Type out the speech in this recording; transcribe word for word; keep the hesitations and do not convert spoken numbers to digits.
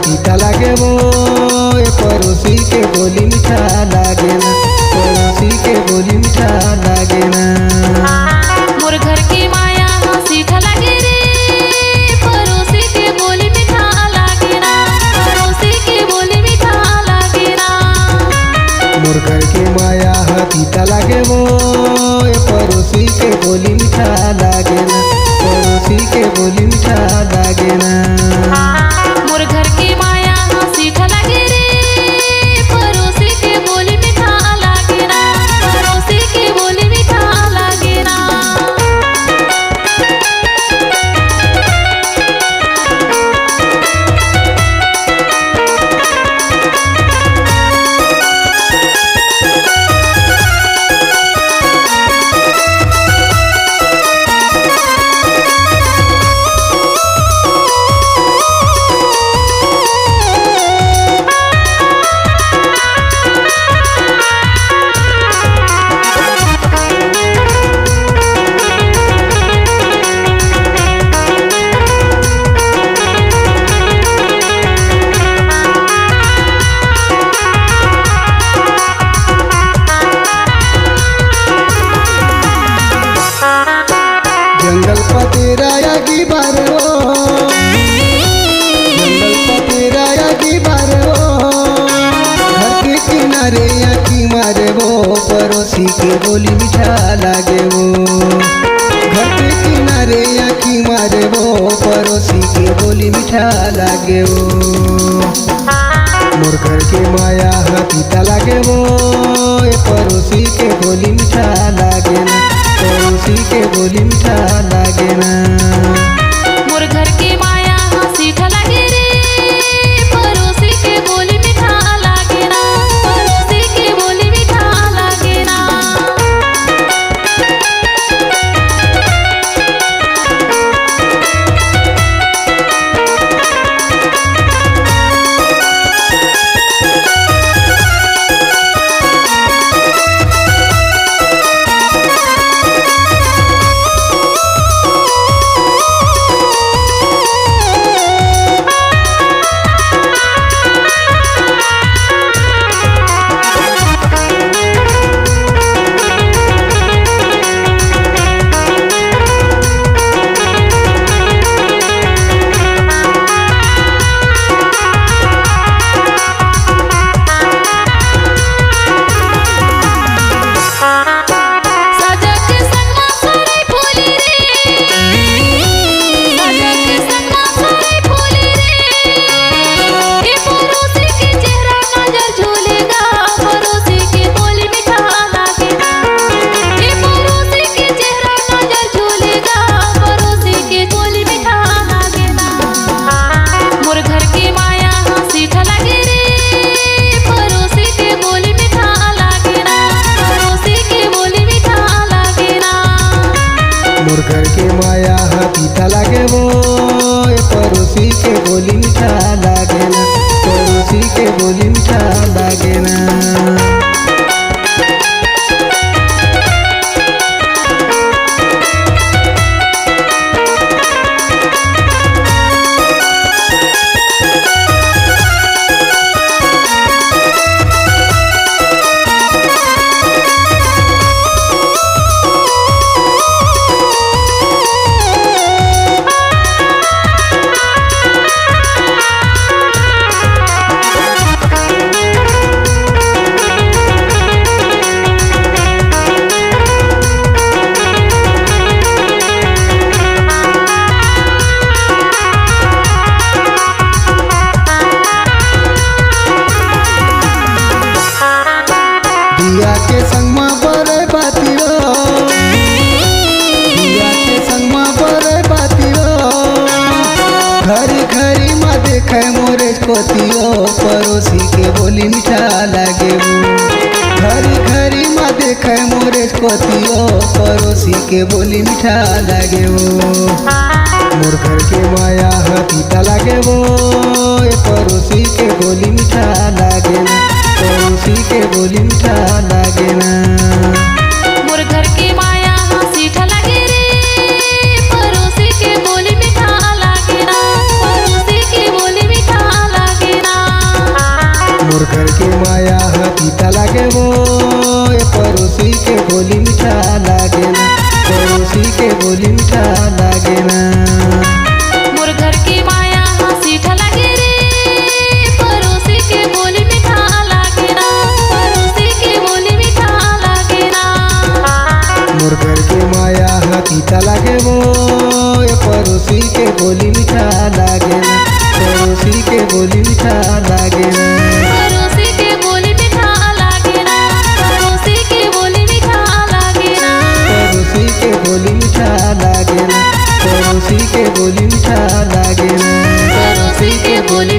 तीता लागे वो, ए पड़ोसी के बोली मीठा लागे ना, पड़ोसी के बोली मीठा लागे ना। मोर घर के माया ह सीठा लागे रे, पड़ोसी के बोली मीठा लागे ना, पड़ोसी के बोली मीठा लागे ना। मोर घर के माया ह तीता लागे वो, ए पड़ोसी के बोली मीठा लागे ना, पड़ोसी के बोली मीठा लागे ना। मोर घर के माया ह सीठा लागे रे, पड़ोसी के बोली मीठा लागे ना, पड़ोसी के बोली मीठा लागे ना। जंगल पतेरा आगी बारे वो, जंगल पतेरा आगी बारे वो, घर के किनारे आँखी मारे वो, पड़ोसी के बोली मीठा लागे वो। घर के किनारे आँखी मारे वो, पड़ोसी के बोली मीठा लागे वो। मोर घर के माया ह तीता लागे वो, ए पड़ोसी के बोली मीठा लागे ना, पड़ोसी के बोली मीठा लागे ना। मोर घर के माया ह सीठा लागे रे, पड़ोसी के बोली मीठा लागे ना, पड़ोसी के बोली मीठा लागे ना। मोर घर के माया ह सीठा लागे रे, पड़ोसी के बोली मीठा लागे ना, पड़ोसी के बोली मीठा लागे ना। मोर घर के माया ह तीता लागे वो, ए पड़ोसी के बोली मीठा लागे ना, पड़ोसी के बोली मीठा लागे ना। दिया के संग मा बरे बाती हो, दिया के संग मा बरे बाती हो। घरी घरी मा देखे मोरे कोती हो, पड़ोसी के बोली मीठा लागे वो। घरी घरी मा देखे मोरे कोती हो, पड़ोसी के बोली मीठा लागे वो। मोर घर के माया ह तीता लागे वो, ए पड़ोसी के बोली मीठा लागे ना, पड़ोसी के बोली मीठा लागे ना। मोर घर के माया ह सीठा लागे रे, पड़ोसी के बोली मीठा लागे ना, पड़ोसी के बोली मीठा लागे मीठा लागे ना, पड़ोसी के बोली मीठा लागे ना। मोर घर के माया ह सीठा लागे रे, पड़ोसी के बोली मीठा लागे ना, पड़ोसी के बोली मीठा लागे ना। मोर घर के माया ह तीता लागे वो, ये पड़ोसी के बोली मीठा लागे ना, पड़ोसी के बोली मीठा लागे ना। पड़ोसी के बोली मीठा लागे ना, पड़ोसी के बोली मीठा लागे ना। पड़ोसी के बोली मीठा लागे ना, पड़ोसी के बोली मीठा लागे ना। पड़ोसी के बोली